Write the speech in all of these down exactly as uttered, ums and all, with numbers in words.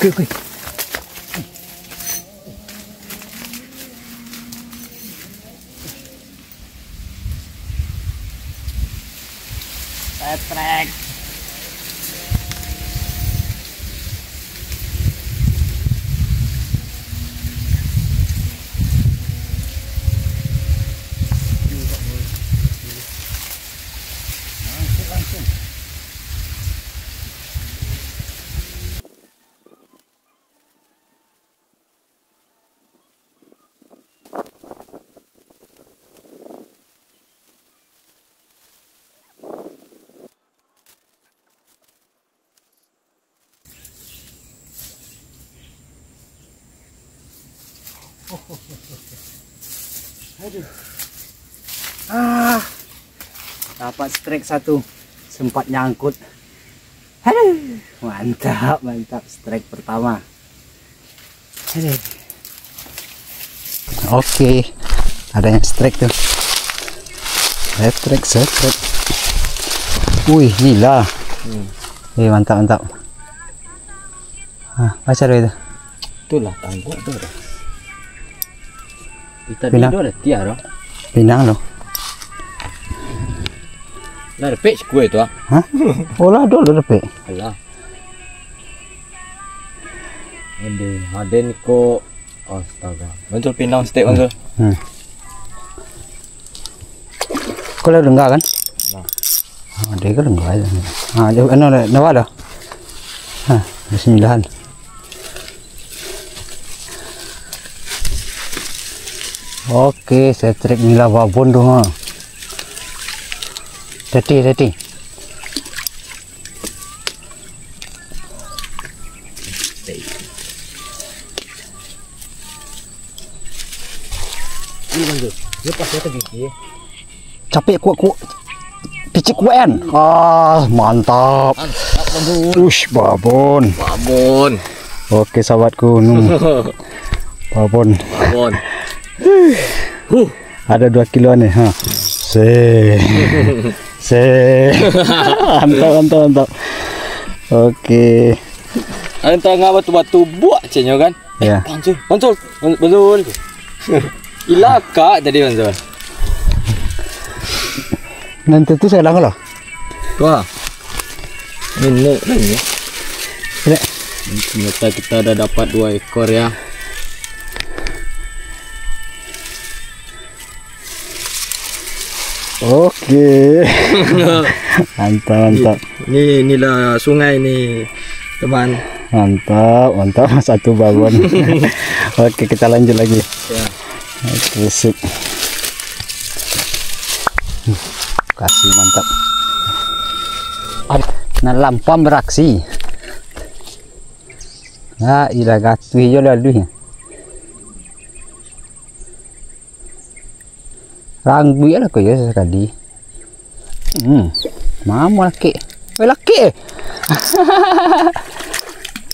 Oke, oke. Setrek. Aduh. Ah, dapat strike satu, sempat nyangkut. Aduh, mantap, mantap, strike pertama. Aduh. Oke, ada yang strike tuh. Strike, strike. Wih, gila. Hmm. Eh, mantap, mantap. Ah, baca dulu itu. Itulah tangguak tu dah. Kita Pinang. Tidur dah tiar dah. Pinang lo. Lah dapek sikua itu ah. Hah? Oh lah dulu dapek. Alah. Ende, aden ko. Astaga. Bantul pinang stek bantul. Hmm. Kau lah dengar kan? Nah. Ah, dia kan dengar aja. Ah, dia anu dah, dah dah. Ha, bismillah. Oke, setrek nila babon tu ha. Tati, tati. Capek kuat-kuat. Picik kuat kan? Ah, mantap. Mantap, babon. Ush, babon. Babon. Oke, sahabatku, nu. Babon. Babon. Huh. Ada dua kilo ni, ha. Se. Se. Mantap, mantap, mantap. Oke. Ada tangah batu-batu buak caknyo kan? Ya. Eh, pancing. Pancing. Pancing. Ilakak tadi pancing. Nanti tu saya langgar lah. Wah. Ini, ini. Ini. Ternyata kita ada dapat dua ekor ya. Oke. Mantap, mantap. Ni, inilah sungai ni, teman. Mantap, mantap. Satu babon. Oke, kita lanjut lagi. Ya. Oke, sip. Kasih mantap. Ad-, nah, lampam beraksi. Nah, ilah gatuh jo lalu. Rangguik lah ko yo sakali. Hmm. Mamo lakek. Eh, lakek.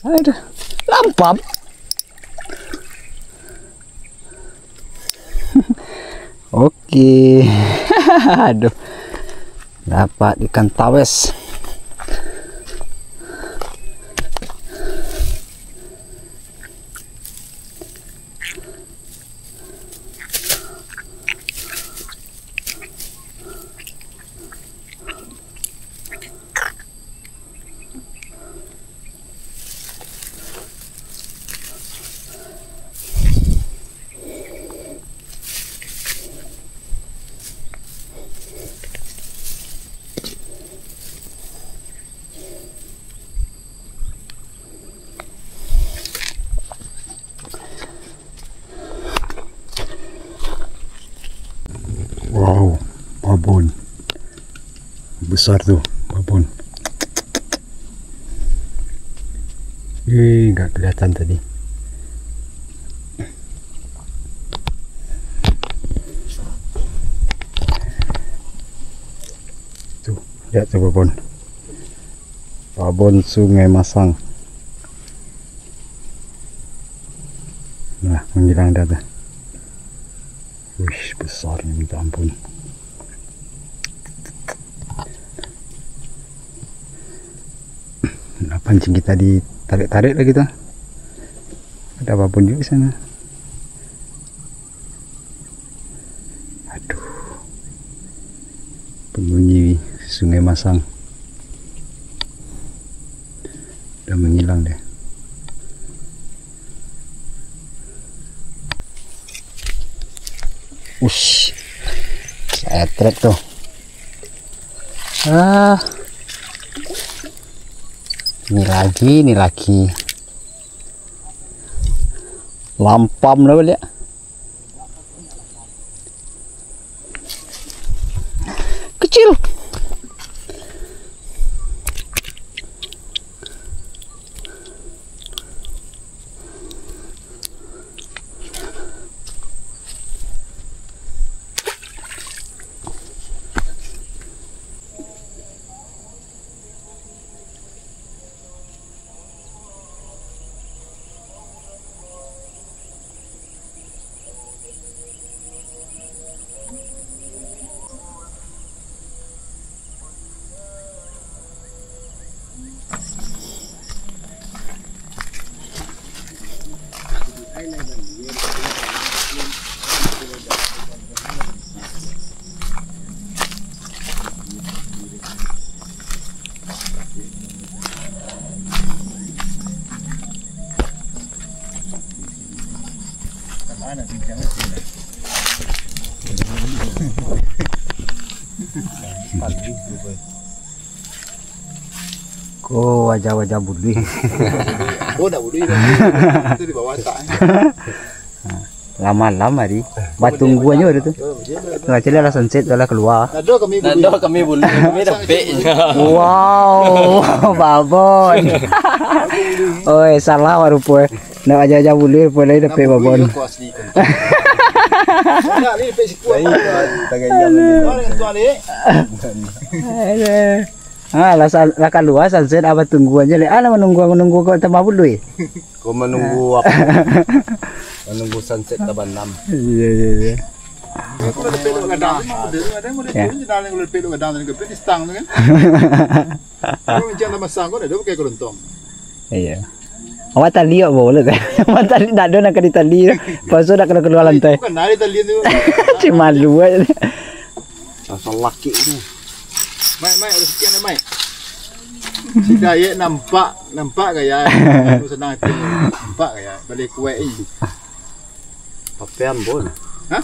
Aduh. Lampam. Oke. Aduh. Dapat ikan tawes. Wow, babon. Besar tu, babon. Eh, nggak kelihatan tadi. Tuh, lihat tuh babon. Babon Sungai Masang. Nah, manghilang dah tu. Wih, besar ni, minta ampun. Nak pancing kita ditarik-tarik lagi tu. Ada babon juga di sana. Aduh. Pambunyi Sungai Masang. Udah manghilang deh. Ush. Setrek tuh. Ah. Ini lagi, ini lagi. Lampam dah baliak. Kecil. Ko wajah-wajah buluih. Oh, nak buluih. Itu di bawah tak. Lah malam hari. Batunggu aja hari tu. Lah caliak lah sunset, lah kalua. Nado kami buluih. Nado kami buluih. Kami dapek je. Wow, babon. Oi, salah rupo. Nak wajah-wajah buluih, rupo lai dapek babon. Nak buluih ko asli ko. Nak ni dapek siku. Baik, tagayang ni. Tuan, tuan ni. Aduh. Ha, lah, sa-, lah kalua sunset, abah tunggu aja leh. Ah, lah manunggu, manunggu kok tambah buluih. Ko manunggu apo? Manunggu sunset tabanam. Iya, iya, iya. Aku dah dapek dok gadang, memang model tu, ada model tu, jangan kalau dapek dok gadang, tadi dapek di stang tu kan. Kalau macam dah masang, kau dah pakai kerontong. Iya. Awak tali awak bawa lah. Awak tali, ndak ado nak ditali. Pasal dah kena keluar lantai. Bukan dari tali tu. Cik malu aja. Asal laki ni. Mai, mai, ada sekian, mai. Sudah ye nampak, nampak gaya. Aku senang hati. Nampak gaya. Balik kuat ni. Papean pun. Hah?